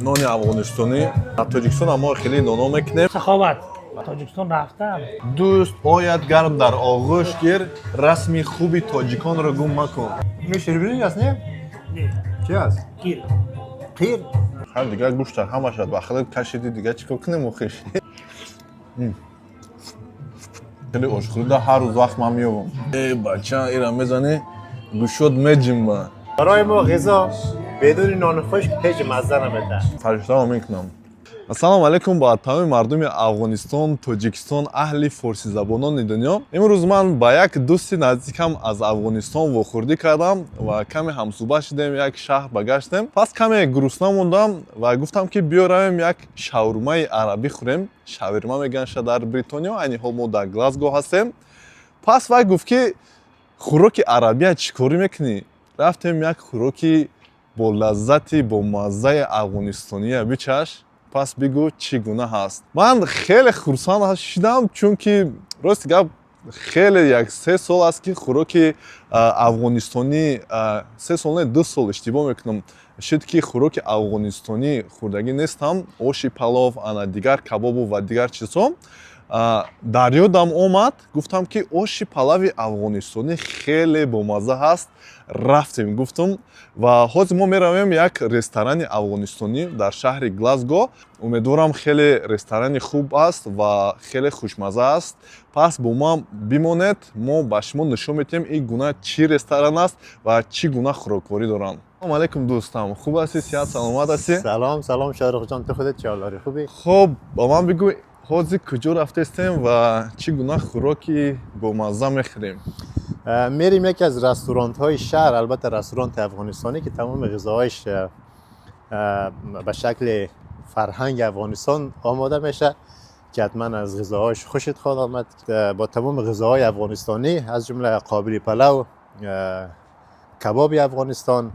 Нони афғонистонӣ дар Тоҷикистон мо хеле ноно мекунем. Саховат. Тоҷикистон рафтам. Дӯст ояд, гарм дар оғӯш гир, расми хуби тоҷиконро гум макун. Ин ширбиринҷ аст, не? Не. Чӣ аст? Қир. Қир? Ҳар дигар гӯшта ҳамаша ба хеле кашиди, дигар чӣ кор кунем охиш? Хеле ошхӯрида ҳар рӯз вақт ман меёбам. Э бача, ира мезанӣ, гӯшот меҷимба. Барои мо ғизо бидуни нони хушк ҳеҷ мазза намедиҳад. Фариштаро мекунам. Ассалому алайкум ба тамоми мардуми Афғонистон, Тоҷикистон, аҳли форсизабонони дунё. Имрӯз ман ба як дӯсти наздикам аз Афғонистон вохӯрдӣ кардам ва каме ҳамсӯҳбат шудем, як шаҳр багаштем. Пас каме гурусна мондам ва гуфтам, ки биё равем, як шаурмаи арабӣ хӯрем. Шаверма мегӯянд дар Бритониё, айни ҳол мо дар Глазго ҳастем. Пас вай гуфт, ки хӯроки арабия чӣ корӣ мекунӣ? Рафтем, як хӯроки бо лаззати, бо маззаи афғонистония бичаш, пас бигӯ, чӣ гуна ҳаст. Ман хеле хурсанд шудам, чунки рости гап, хеле як 3 сол аст, ки хӯроки афғонистонӣ, 3 сол не, 2 сол, иштибоҳ мекунам, шуд, ки хӯроки афғонистонӣ хӯрдагӣ нестам. Оши палов, ана дигар кабобу ва дигар чизҳо дар ёдам омад. Гуфтам, ки оши палави афғонистонӣ хеле бомазза ҳаст. Рафтем, гуфтам, ва ҳозир мо меравем як ресторани афғонистонӣ дар шаҳри Глазго. Умедворам, хеле ресторани хуб аст ва хеле хушмазза аст. Пас бо ма бимонед, мо ба шумо нишон медиҳем, ин гуна чӣ ресторан аст ва чӣ гуна хӯрокворӣ доранд. Салому алайкум, дӯстам, хуб ҳастӣ, сиҳат саломат ҳастӣ? Салом, салом, Шоҳрух ҷон, ту худат чӣ ҳол дорӣ, хубӣ? Хуб, ба ман бигӯ, ҳозир куҷо рафтестем ва чӣ гуна хӯроки бомазза мехӯрем? Мерیم یکی از رستوران های شهر، البته رستوران افغانستانی که تمام غذاهایش به شکل فرهنگ افغانستان آماده میشه که حتما از غذاهایش خوشت خواهد آمد. با تمام غذاهای افغانستانی، از جمله قابلی پلو، کباب افغانستان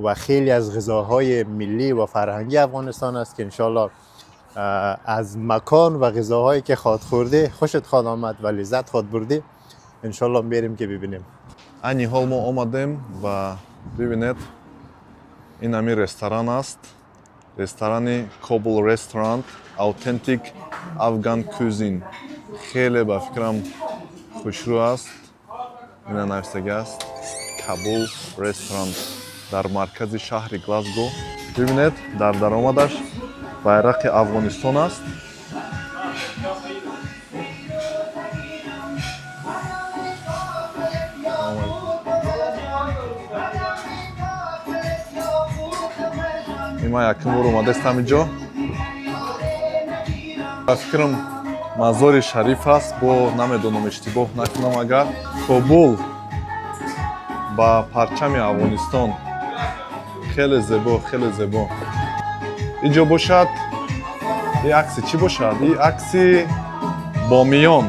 و خیلی از غذاهای ملی و فرهنگی افغانستان است که انشالله از مکان و غذاهایی که خواد خورده خوشت خواهد آمد و لذت خواهد بردی. انشالله میریم که ببینیم. Айни ҳол мо омадем ва бибинед, ин ҳамин ресторан аст, ресторани Кобул Restaurant, Authentic Afghan Cuisine. Хеле ба фикрам хушрӯ аст. Ина нависагӣ аст, Кабул Restaurant дар маркази шаҳри Глазго. Бибинед, дар даромадаш байрақи Афғонистон аст. Ин ман якум бор омадастам инҷо. Ба фикрам, Мазори Шариф аст, бо намедонам, иштибоҳ накунам агар. Кобул ба парчами Афғонистон, хеле зебо, хеле зебо. Инҷо бошад, и акси чӣ бошад? И акси Бомиён,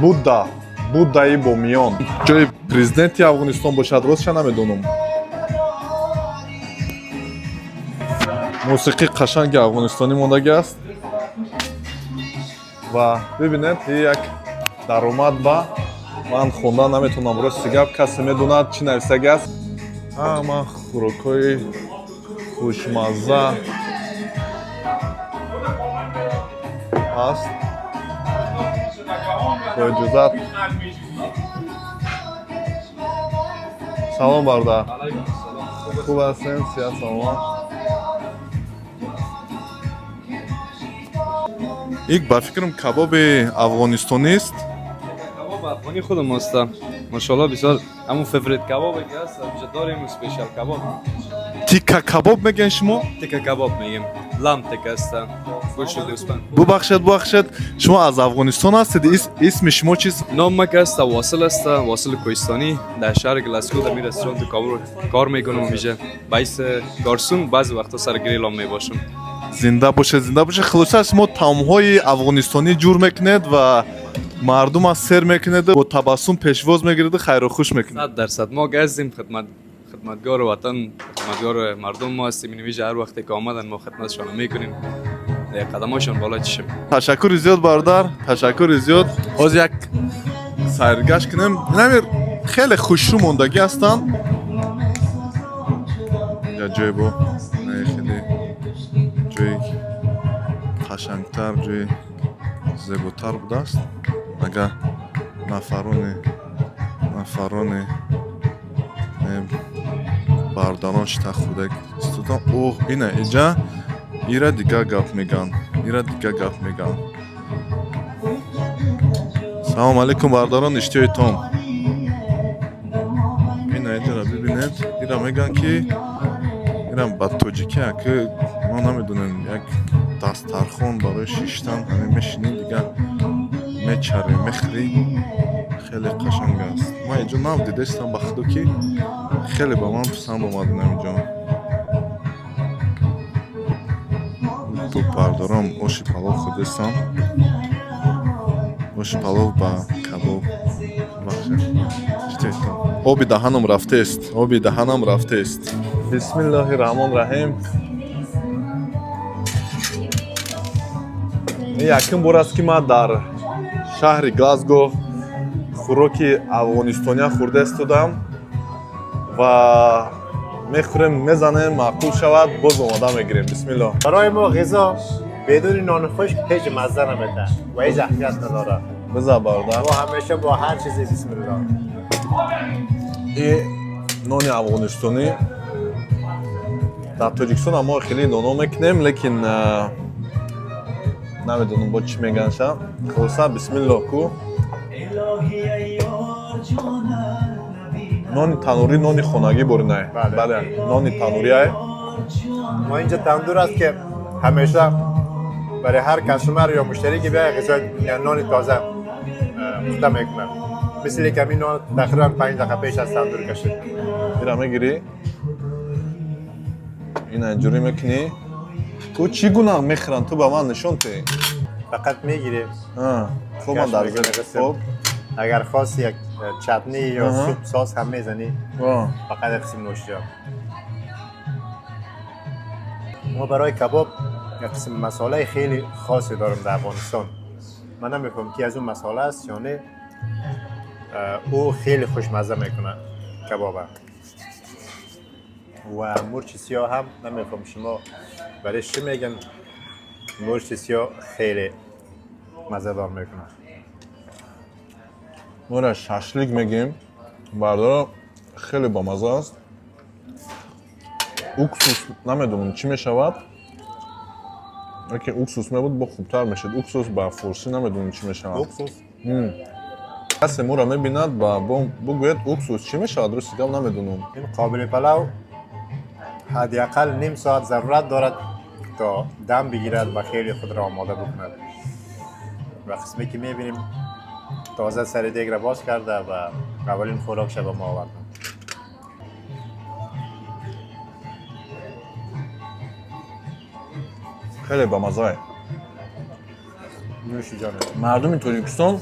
Будда, Буддаи Бомиён, ҷои президенти Афғонистон бошад, ростша намедонам. Мусиқии қашанги афғонистонӣ мондагӣ аст. Ва бибинед, и як даромад ба ман хондан наметавонам, рости гап, касе медонад, чӣ нависагӣ аст? Ҳама хӯрокҳои хушмазза ҳаст. Бо иҷозат, салом, бародар, хуб ҳастем, сиҳат саломат. Ик ба фикрам, кабоби афғонистонист. کباب افغانی خود ماست، ماشاءالله بسیار همون favorite کباب که هست اینجا داریم، special کباب. Тика кабоб мегӯян шумо? تکه کباب میگیم، lamb تکه است، گوشت گوسفند. Бубахшед, бубахшед, шумо аз Афғонистон ҳастед? Исми шумо чист? نام ما که است واصل است، واصل کوهستانی. در شهر گلاسکو در می رستوران کابل کار میکنم. اینجا بیس گارسون، بعضی وقتا سر grill هم میباشم. Зинда бошед, зинда бошед. Хулоса, шумо таомҳои афғонистонӣ ҷур мекунед ва мардум аз сер мекунед, бо табассум пешвоз мегиреду хайру хуш мекунед. 100%. ما که هستیم خدمتگار وطن، خدمتگار مردم ما هستیم. اینجا هر وقتی که آمدن ما خدمتشان میکنیم، قدماشان بالا چشم. Ташаккури зиёд, бародар, ташаккури зиёд. Ҳозир як сайргашт кунем. Инами хеле хушрӯ мондагӣ ҳастанд. Инҷа ҷой бо хеле. Ҷои қашангтар, ҷои зеботар будааст. Агар нафарони бародарон шита хӯрда истодан. Оҳ, ина иҷа ира дигар гап меган, ира дигар гап меган. Салом алейкум, бародарон, иштиҳои том. Ина иҷара бибинед, ира меган, ки ира ба тоҷикӣ ки мо намедонем, як дастархон барои шиштан. Ҳамин мешинӣ, дигар мечарӣ, мехӯрӣ, хеле қашанг аст. Ман инҷо нав дидаистам, ба худо, ки хеле ба ман писанд омад инаминҷо. Бардорам, оши палов хӯрдастам, оши палов ба кабоб. Оби даҳанам рафтест, оби даҳанам рафтест. Бисмиллоҳи раҳмон раҳим. Ин якум бор аст, ки ман дар шаҳри Глазго хӯроки афғонистония хӯрда истодам ва мехӯрем, мезанем, маъқул шавад, боз омода мегирем. Бисмилло. برای ما غذا بدون نان خشک هیچ مزه نمیده و هیچ اهمیت نداره. بزن бародар. ما همیشه با هر چیزی بسم الله. И нони афғонистонӣ. Дар Тоҷикистон мо хеле ноно мекунем, лекин намедонам, бо чӣ меганша. Хулоса, бисмилло ку. Нони танурӣ, нони хонагӣ боринай. Бале. Бале, нони танурӣ. ما اینجا تندور است که همیشه برای هر customer یا مشتری که بیاید غذا یا نان تازه پخته میکنن، مثل که همین نان تقریبا 5 دقیقه پیش از تندور کشید. ира мегирӣ, ина инҷурӣ мекунӣ. Ту чӣ гуна мехӯранд, ту ба ман нишон те. فقط میگیری. Хуб, ман дар کش می‌کنی قسم. хуб. اگر خواستی یک چتنی یا سوپ سس هم میزنی. فقط یک قسم نوشیدن. ما برای کباب یک قسم مساله خیلی خاصی دارم در افغانستان. من نمیفهم که از اون مساله است یا نه. او خیلی خوشمزه میکنه کبابه. و مرچ سیاه هم نمیفهم شما برای چی میگن. مرچ سیاه خیلی مزه دار میکنه. Мора шашлик мегем, бардора, хеле бамаза аст. Уксус намедонам, чӣ мешавад, яке уксус мебуд, бо хубтар мешуд. Уксус ба форсӣ намедонам, чӣ мешавад. Уксус. Касе моро мебинад ба бигӯяд, уксус чӣ мешавад, рости гап, намедонам. این قابل پلو حداقل نیم ساعت ضرورت دارد تا دم بگیرد و خیلی خود را آماده بکند. و قسمی که میبینیم تازه سر دیگ را باز کرده و اولین خوراک به ما آوردن. Хеле бамазае. نوش جان. Мардуми Тоҷикистон,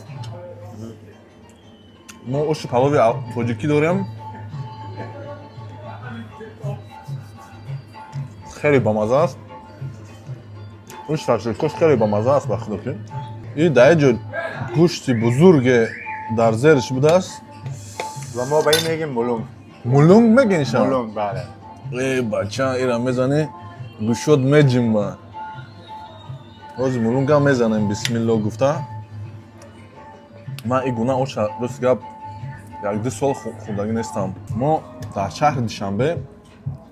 мо оши палови тоҷикӣ дорем, хеле бамаза аст. Ин шашликош хеле бамаза аст, ба худо, ки и дар ҷо гӯшти бузурге дар зериш будааст. و ما به این میگیم ملونگ. Мулунг мегӯниша? ملونگ، بله. Э, бача, ира мезанӣ, гӯшот меҷимба. Ҳозир мулунгам мезанем, бисмилло гуфта. Ман ин гуна оша, рости гап, 1-2 сол хӯрдагӣ нестам. Мо дар шаҳри Душанбе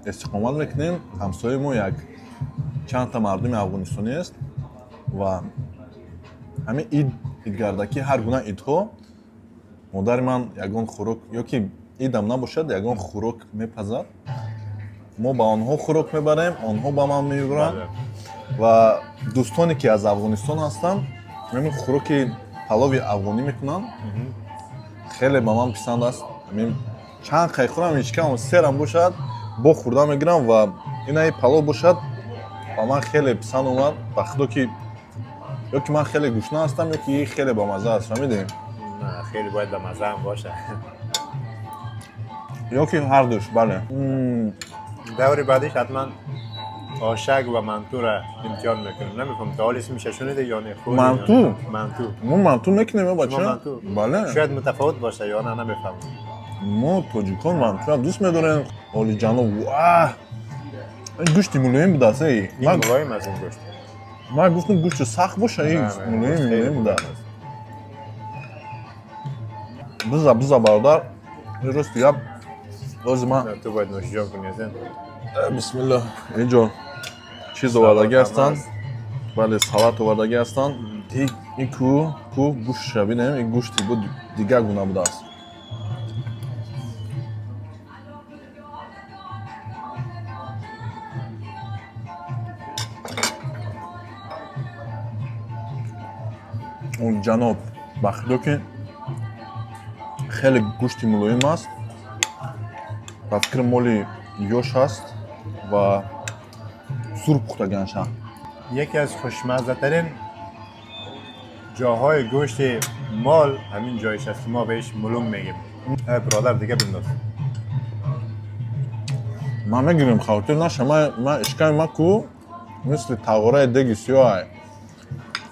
истиқомат мекунем. Ҳамсояи мо як чандта мардуми афғонистонӣ аст ва ҳамин ид, идгардакӣ, ҳар гуна идҳо модари ман ягон хӯрок ё ки идам набошад, ягон хӯрок мепазад. Мо ба онҳо хӯрок мебарем, онҳо ба ман мебаранд. Ва дӯстоне, ки аз Афғонистон ҳастанд, ҳамин хӯроки палови афғонӣ мекунанд, хеле ба ман писанд аст. Ҳамин чанд қай хӯрам, ҳечкам серам бошад, бо хӯрда мегирам. Ва инаи палов бошад, ба ман хеле писанд омад. Ба худо, ки ё ки ман хеле гушна ҳастам, ё ки хеле бамаза аст, фаҳмидем? نه، خیلی باید به مزه هم باشه. Ё ки ҳардуш, бале. دور بعدیش حتما آشک و منتو را امتحان میکنیم. نمیفهم تا حال اسمش شنیده یا نه، خوردی یا نه؟ منتو؟ منتو. Мо манту мекунем, ё شما бача. منتو؟ Бале. شاید متفاوت باشه یا نه، نمیفهمم. Мо тоҷикон мантура дӯст медорем. Олиҷаноб, ва Ин гӯшти мулоим будааст, эй. این ملایم از این گوشت. Ман гуфтам, гӯшти сахт боша, ин نه، نه، мулоим گوشت خیلی мулоим буда. ملایم است. Биза, биза, бародар, ин рости гап, бози ман نه، تو باید نوش جان کنی اصلا. Бисмиллоҳ, инҷо чиз овардагӣ Салат ҳам ҳастанд. ҳаст. Бале, салат овардагӣ ҳастанд. Ин ку гӯштша бинем, ин гӯшти бу дигар гуна будааст. Ҷаноб, ба худо, ки хеле гӯшти мулоим аст. Ба фикри моли ёш аст ва сур пухтаганша. یکی از خوشمزه ترین جاهای گوشت مال همین جایش است که ما بهش ملوم میگیم. ای برادر، دیگه بنداز. Ман мегирем, хавотир наша. Ман ишками ма ку мисли тағораи деги сиёҳай,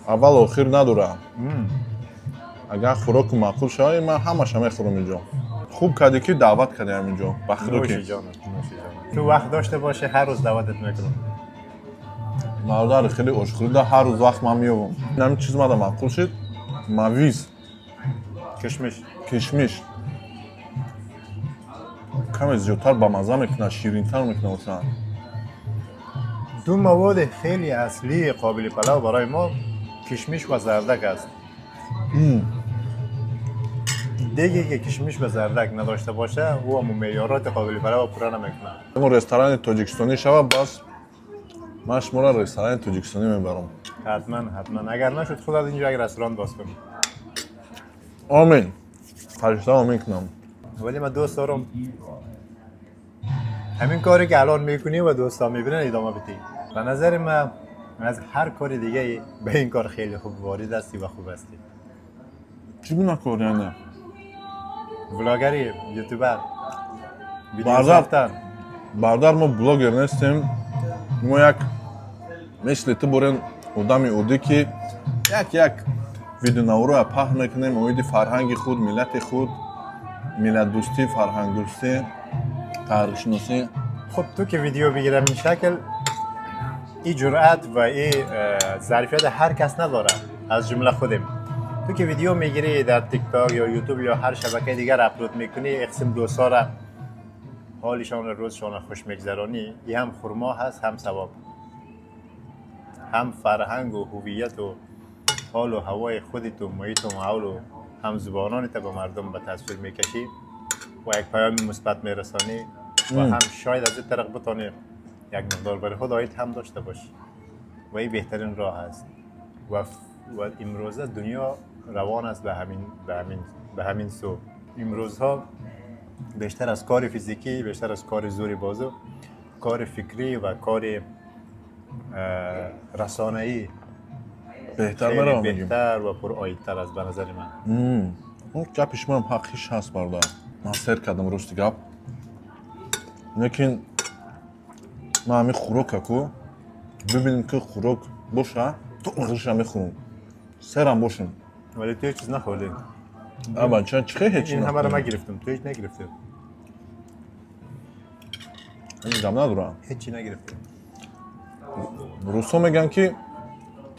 аввал охир надорам. Агар хӯроку маъқул шавад, ман ҳамаша мехӯрам. Инҷо хуб кардӣ, ки даъват кардӣ ҳаминҷо, ба худо ки. نوشی جانت، نوشی جانت. تو وقت داشته باشه، هر روز دعوتت میکنم. Бародар, хеле ошхӯрида ҳар рӯз вақт ман меёбам. Ҳамин чиз мада маъқул шуд, мавиз. کشمش. Кишмиш каме зиёдтар ба мазза мекунад, ширинтар мекунад масалан. دو مواد خیلی اصلی قابلی پلاو برای ما کشمش و زردک است. دیگه که کشمش و زردک نداشته باشه، او هم معیارات قابلی پلاو پورا نمیکنه. Мо ресторани тоҷикистонӣ шава, бас ман шуморо ресторани тоҷикистонӣ мебарам. حتما، حتما. اگر نشد، خودت اینجا یک رستوران باز کنی. Омин, фаришта омин кунам. ولی من دوست دارم همین کاری که الان میکنی و دوستا میبینن ادامه بدی. به نظر من از هر کار دیگه به این کار خیلی خوب وارد هستی و خوب هستی. Чӣ гуна кор яъне? ولاگری، یوتیوبر، ویدیو ساختن. Бародар, мо блогер нестем. Мо як мисли ту борен одами оддӣ, ки як як видеонаворое паҳн мекунем оиди фарҳанги худ, миллати худ, миллатдӯстӣ, фарҳангдӯстӣ, таърихшиносӣ. خب، تو که ویدیو بگیرم این شکل، این جرأت و این ظرفیت هر کس نداره، از جمله خودم. تو که ویدیو میگیری، در تیک تاک یا یوتیوب یا هر شبکه دیگر اپلود میکنی، اقسم دوستا را حالشان را، روزشان را خوش میگذرانی. این هم خرما هست، هم ثواب، هم فرهنگ و هویت و حال و هوای خودت و محیط و ماحول و هم زبانانت به مردم به تصویر میکشی و یک پیام مثبت میرسانی و هم شاید از این طریق بتانی یک مقدار برای خود عاید هم داشته باشی و این بهترین راه است و امروزه دنیا روان است به همین سو. امروزها بیشتر از کار فیزیکی، بیشتر از کار زوری بازو، کار فکری و کار رسانه‌ای Беҳтар خیلی меравам, мегим. بهتر و پرعایدتر است به نظر من. Гапи шумоам ҳаққиш ҳаст, бародар. Ман сер кардам, рости гап, лекин ман ҳамин хӯрока ку бибинем, ки хӯрок боша, то охириша мехӯрам, серам бошем. ولی تو هیچ چیز نخوردی. А бача, чӣ хел ҳеч این همه رو من нахӯрдем? گرفتم، تو هیچ نگرفتی. Ин гап надорам. هیچی نگرفتی. Русо мегӯянд, ки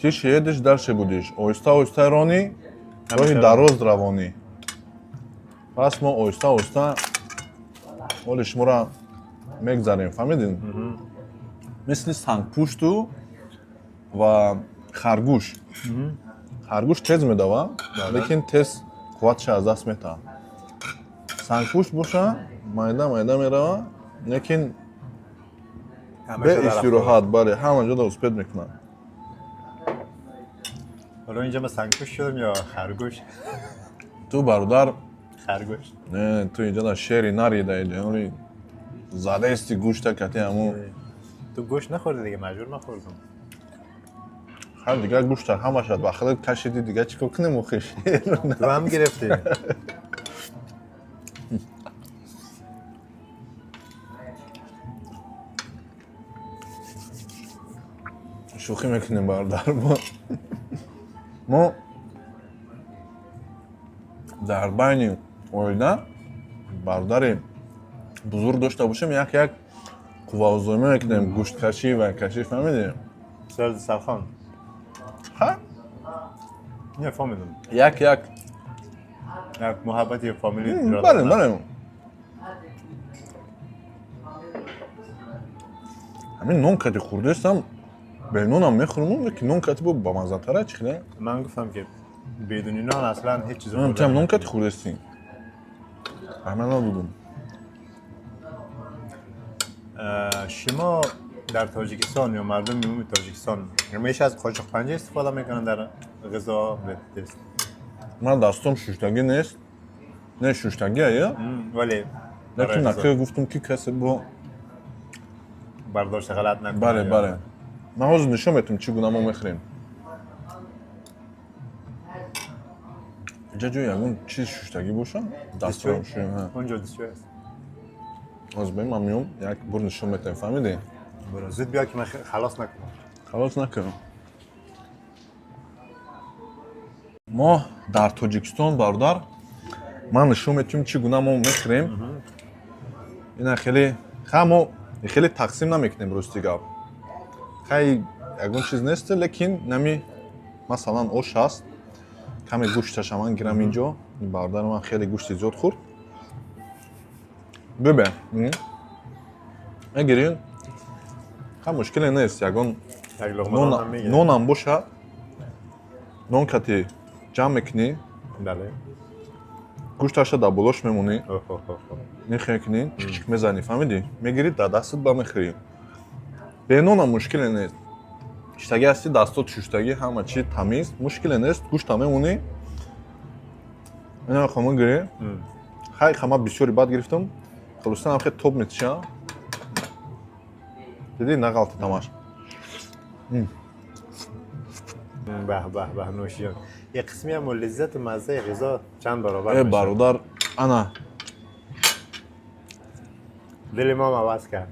тише едешь, дальше будешь. Оҳиста оҳиста ронӣ, роҳи дароз равонӣ. Пас мо оҳиста оҳиста ҳоли шуморо мегзарем, фаҳмидин? Мисли сангпушту ва харгӯш. Харгӯш тез медавад, лекин тез қувватша аз даст метаҳад. Сангпушт боша, майда майда меравад, лекин бе истироҳат, бале, ҳама ҷода успеть мекунад. حالا اینجا من سنگپوش شدم یا خرگوش؟ Ту, бародар, خرگوش. не, ту инҷа да шери нари да инҷа задаисти гӯшта кати ҳамун. تو گوشت نخوردی دیگه، مجبور نخوردم. Ҳар дигар гӯшта ҳамаша ба худат кашиди, дигар чӣ кор кунем охир? تو هم گرفتی. Шӯхӣ мекунем, бародар. Мо дар байни оила бародари бузург дошта бошем, як як Қувваозоимӣ мекунем, гӯшткашӣ ва кашӣ, фаҳмидӣ? Сар дастархон. Ҳа. Не, фаҳмидам. Як як. Як муҳаббати фамилӣ. Бале, бале. Ҳамин нон кати хӯрдаистам, бенонам мехӯрам, ки нон кати бо бамаззатара чӣ хеле. Ман гуфтам, ки бидуни нон аслан ҳеҷ чиз. Ту ҳам нон кати хӯрдаистӣ? Аҳамият надодум. Шумо дар Тоҷикистон ё мардуми умуми Тоҷикистон ҳамеша аз қошуқпанҷа истифода мекунанд дар ғизо? Нест. Ман дастом шуштагӣ нест, не, шуштагӣ ая. Вале лекин барои нака гуфтум, ки касе бо бардошти ғалат накунад. Бале, бале, ман ҳозир нишон метавам, чӣ гуна мо мехӯрем. Инҷа ҷои ягон чиз шуштагӣ боша, дастро шӯем, ҳа. Онҷо дастшӯй аст. Ҳозир бин, ман меом, як бор нишон метавем, фаҳмидӣ? Буро, зуд биё, ки ман халос накунам. Халос накун. Мо дар Тоҷикистон, бародар, ман нишон метавем, чӣ гуна мо мехӯрем. Ина хеле ха, мо хеле тақсим намекунем, рости гап. Хай, ягон чиз нест, лекин нами, масалан, ош ҳаст, каме гӯшташа ман гирам инҷо. Бародари ман хеле гӯшти зиёд хӯрд. Бибе, мегирӣ, ха, мушкиле нест, ягон Як луқма нон ҳам мегирам. Нонам боша, нон кати ҷамъ мекунӣ. Бале. Гӯшташа дар болош мемонӣ. Оҳ, оҳ, оҳ, оҳ. Мехӯрӣ, чик-чик мезанӣ, фаҳмидӣ? Мегирӣ, дар дастат ба мехӯрӣ. Бенонам мушкиле нест, шуштагӣ ҳасти, дастот шуштагӣ, ҳама чи тамиз, мушкиле нест, гӯшта мемонӣ, ина хома гирӣ. Хай, хама бисёри бад гирифтам, хулоса, хе тоб метиша, дидӣ, нағалти тамаш. Баҳ, баҳ, баҳ, нӯшиҷон, як қисми ҳам лаззату маззаи ғизо чанд баробар Э, мешавад. Бародар, ана. Дили мо ҳам кард.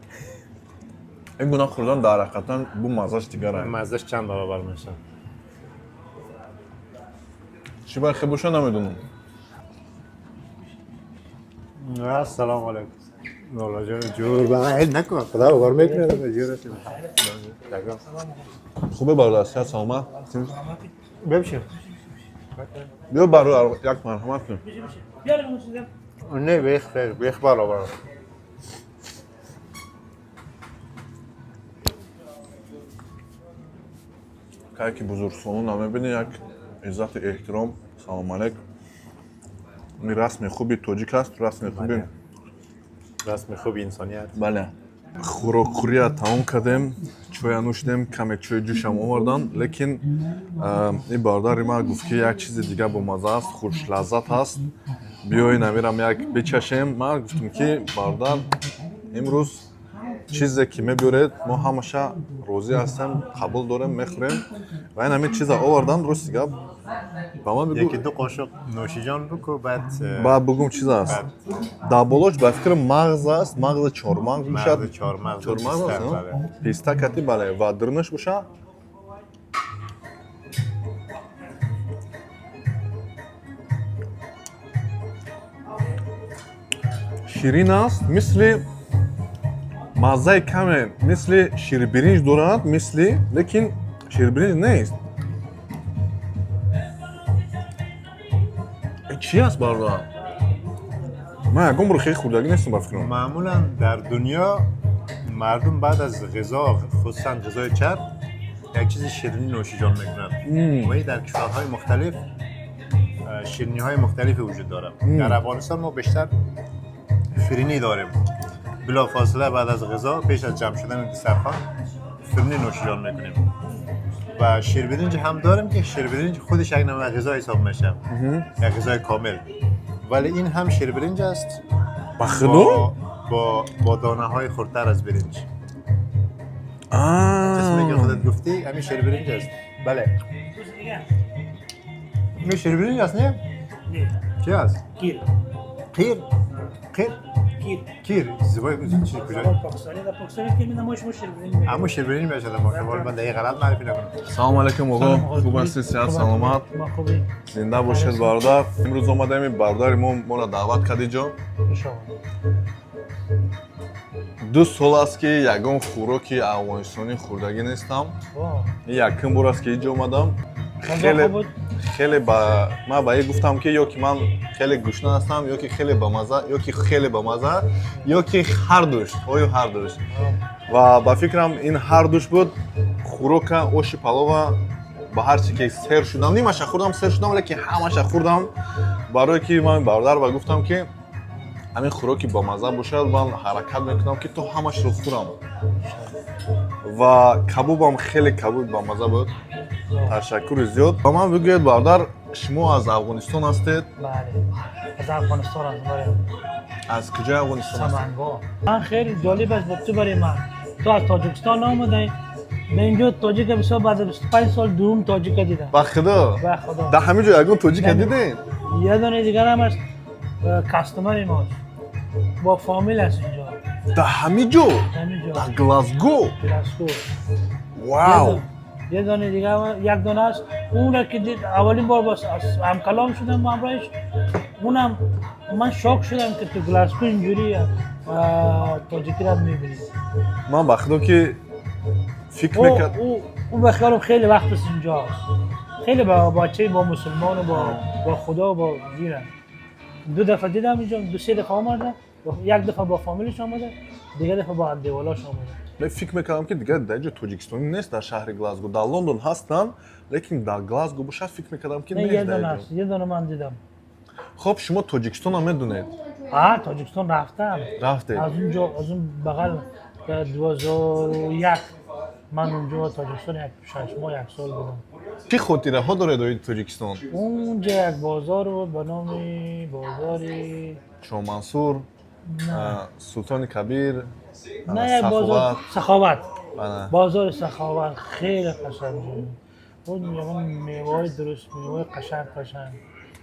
Ин гуна хӯрдан дар ҳақиқатан бу маззаш дигар. Маззаш чанд баробар мешавад. Чӣ бай хе боша, намедонам. Ассалому алайкум, Лола ҷон, ҷур ба ман накун, худо бор мекунад, ҷур. Хубе, бародар, сиҳат, саломат? Бибшин. Биё, бародар, як марҳамат кун. Не, бех, бех, баробар. Кае ки бузургсолон намебинӣ, як иззату эҳтиром, салом алейк. Ин расми хуби тоҷик аст, расми хуби. Расми хуби инсоният. Бале, хӯрокхӯрия тамом кардем, чоя нӯшидем, каме чои ҷӯшам овардан, лекин ин бародари ман гуфт, ки як чизи дига бомазза аст, хушлаззат аст, биёй, намирам, як бичашем. Ман гуфтам, ки бародар, имрӯз чизе ки мебиёред, мо ҳамаша розӣ ҳастем, қабул дорем, мехӯрем. Ва ин ҳамин чиза овардан, рости гап, ба ман бигӯ. Яки ду қошуқ нӯшиҷон буку, баъд Баъд бугум чиз аст. Дар болош, ба фикрам, мағз аст, мағзи чормағз бошад. Мағзи чормағз. Чормағз аст. Писта, а? Бале. Писта кати, бале, ва дурнаш боша. Ширин аст, мисли маззаи каме мисли ширбиринҷ дорад, мисли, лекин ширбиринҷ нест. Чӣ аст, бародар? Ман ягон бор хеле хӯрдагӣ нестам, ба фикрам. Маъмулан дар дунё мардум баъд аз ғизо, хусусан ғизои чарб, як чизи ширинӣ нӯшиҷон мекунанд. Ва дар кишварҳои мухталиф ширинӣҳои мухталифе вуҷуд дорад. Дар Афғонистон мо бештар фиринӣ дорем. Билофосила баъд аз ғизо, пеш аз ҷамъ шудани дастархон, фиринӣ нӯшиҷон мекунем. Ва ширбиринҷ ҳам дорем, ки ширбиринҷ худаш як навъ ғизо ҳисоб мешавад, як ғизои комил. Вале ин ҳам ширбиринҷ аст. Ба худо? Бо донаҳои хурдтар аз биринҷ. Қисме ки худат гуфтӣ, ҳамин ширбиринҷ аст. Бале. Ин ширбиринҷ аст, не? Не. Чӣ аст? Кир. Қир? Қир? Кир. Кир. Зибои чӣ куҷо? Забон покистонӣ, дар Покистонӣ ки менамоиш мо ширбиринҷ мегӯем. Ҳамун ширбиринҷ мешавад, мо ки ман дақиқ ғалат маърифӣ накунам. Салом алейкум, оғо, хуб ҳастед, сиҳат, саломат? Мо хубӣ. Зинда бошед, бародар. Имрӯз омадаем, бародари мо моро даъват кард инҷо. Иншоалло. 2 сол аст, ки ягон хӯроки афғонистонӣ хӯрдагӣ нестам. Ин якум бор аст, ки инҷо омадам. Хеле хуб буд? Хеле ба ман ба ин гуфтам, ки ё ки ман хеле гушна ҳастам, ё ки хеле бамаза, ё ки хеле бамаза, ё ки ҳардуш, оё ҳардуш. Ва ба фикрам, ин ҳардуш буд. Хӯрока, оши палова, ба ҳар чи ки сер шудам, нимаша хӯрдам, сер шудам, лекин ҳамаша хӯрдам, барое ки ман бародар ба гуфтам, ки ҳамин хӯроки бамаза бошад, ман ҳаракат мекунам, ки то ҳамашро хӯрам. Ва кабобам хеле кабоби бамаза буд. Ташаккури зиёд. Ба ман бигӯед, бародар, шумо аз Афғонистон ҳастед? بله، از افغانستان هستم، بله. Аз куҷои Афғонистон ҳастед? سمنگان. من خیلی جالب است با تو، برای من. تو از تاجیکستان آمده به اینجا، تاجیک بسیار بعد از 25 سال دوم تاجیک دیدم. Ба худо؟ به خدا. Дар ҳамин ҷо ягон тоҷика дидед؟ یه دونه دیگر هم است، customer ماست، با فامیل است اینجا. Дар ҳамин ҷо؟ همینجا. Дар Глазго؟ گلاسکو. Вау! یه دونه دیگه هم، یک دونه است، اون را که دید اولین بار باز هم کلام شدم با همراهش، اونم من شوک شدم که تو گلاسکو اینجوری تاجیکی را میبینی. Ман ба худо ки фикр او мекард او او به خیالم خیلی وقت است اینجاست، خیلی با بچه با مسلمان و با خدا و با گیرن. دو دفعه دیدم اینجا، دو سه دفعه آمده، یک دفعه با فامیلش آمده، دیگه دفعه با اندیوالاش آمده. Мен фикр мекардам, ки дигар дар ҷо тоҷикистонӣ нест дар шаҳри Глазго. Дар Лондон ҳастанд, лекин дар Глазго бошад, фикр мекардам, ки نه، нест یه дар دونه ҷо. است، یه دونه من دیدم. Хоб, шумо Тоҷикистонам медонед؟ آه، تاجیکستان رفتم. Рафтед؟ از اونجا، از اون بغل، در 2001 من اونجا تاجیکستان یک 6 ماه، یک سال بودم. Чӣ хотираҳо доред оиди Тоҷикистон؟ اونجا یک بازار بود به نام بازار Шоҳмансур؟ نه. Султони Кабир؟ نه، یک بازار Саховат؟ سخاوت. Ана. بازار سخاوت خیلی قشنگ بود. بود میوه درست، میوه قشنگ قشنگ.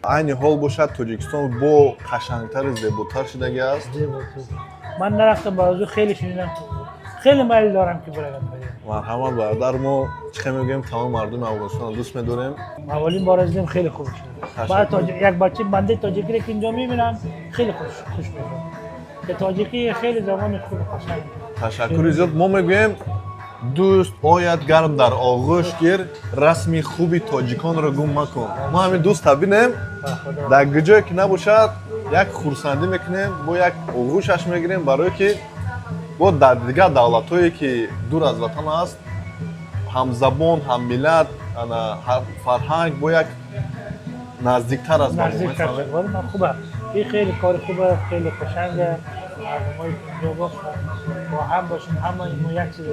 Айни ҳол бошад, Тоҷикистон бо қашангтару зеботар шудагӣ аст. زیبا بود. من نرفتم بازو، خیلی شنیدم، خیلی میل دارم که بروم. Марҳамат, бародар. Мо чӣ хел мегӯем, тамоми мардуми Афғонистонро дӯст медорем. اولین بار از دیدم، خیلی خوب شد. بعد یک بچه بنده تاجیکی رو که اینجا میبینم، خیلی خوش خوش میشم که تاجیکی خیلی زبان خوب و قشنگ. Ташаккури зиёд. Мо мегӯем: дӯст ояд, гарм дар оғӯш гир, расми хуби тоҷиконро гум макун. Мо ҳамин дӯста бинем, به خدا. Дар куҷое ки набошад, як хурсандӣ мекунем, бо як оғӯшаш мегирем, барое ки бо дар дигар давлатҳое, ки дур аз ватан аст, ҳамзабон, ҳаммиллат, ана, фарҳанг бо як наздиктар аст ба мо. نزدیک мефаҳмед? شد. ولی من خوبه، این خیلی کار خوبه، خیلی قشنگه. مردمایی که اینجا باشن با هم باشیم، همه ما یک چیز،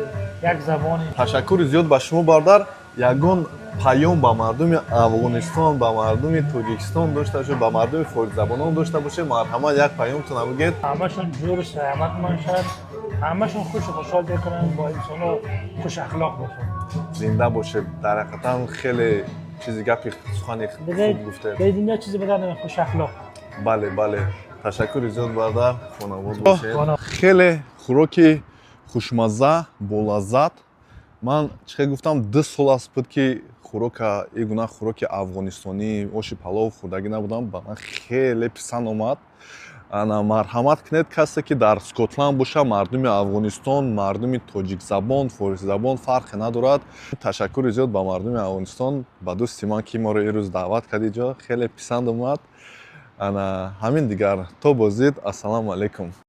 یک زبانی. Ташаккури зиёд ба шумо, бародар. Ягон паём ба мардуми Афғонистон, ба мардуми Тоҷикистон дошта бошед, ба мардуми форсизабонон дошта бошед, марҳамат, як паёмтона бигӯед. همشون جور سلامت باشن، همشون خوش و خوشحال بکنن، با انسان خوش اخلاق باشن. Зинда бошед. Дар ҳақиқатан хеле чизи гапи сухани دیگه хуб гуфтед. به دنیا چیزی بدن نمی‌خواد، خوش اخلاق. Бале, ташаккури зиёд, бародар, хонавод бошед. Хона. Хеле хӯроки хушмазза, болаззат. Ман чӣ хел гуфтам, 2 сол аст буд, ки хӯрока, ин гуна хӯроки афғонистонӣ, оши палов хӯрдагӣ набудам. Ба ман хеле писанд омад. Ана, марҳамат кунед, касе ки дар Скотланд боша, мардуми Афғонистон, мардуми тоҷикзабон, форсизабон, фарқе надорад. Ташаккури зиёд ба мардуми Афғонистон, ба дӯсти ман, ки моро имрӯз даъват кард иҷо. Хеле писанд омад. Ана ҳамин дигар, то боздид, ассалому алайкум.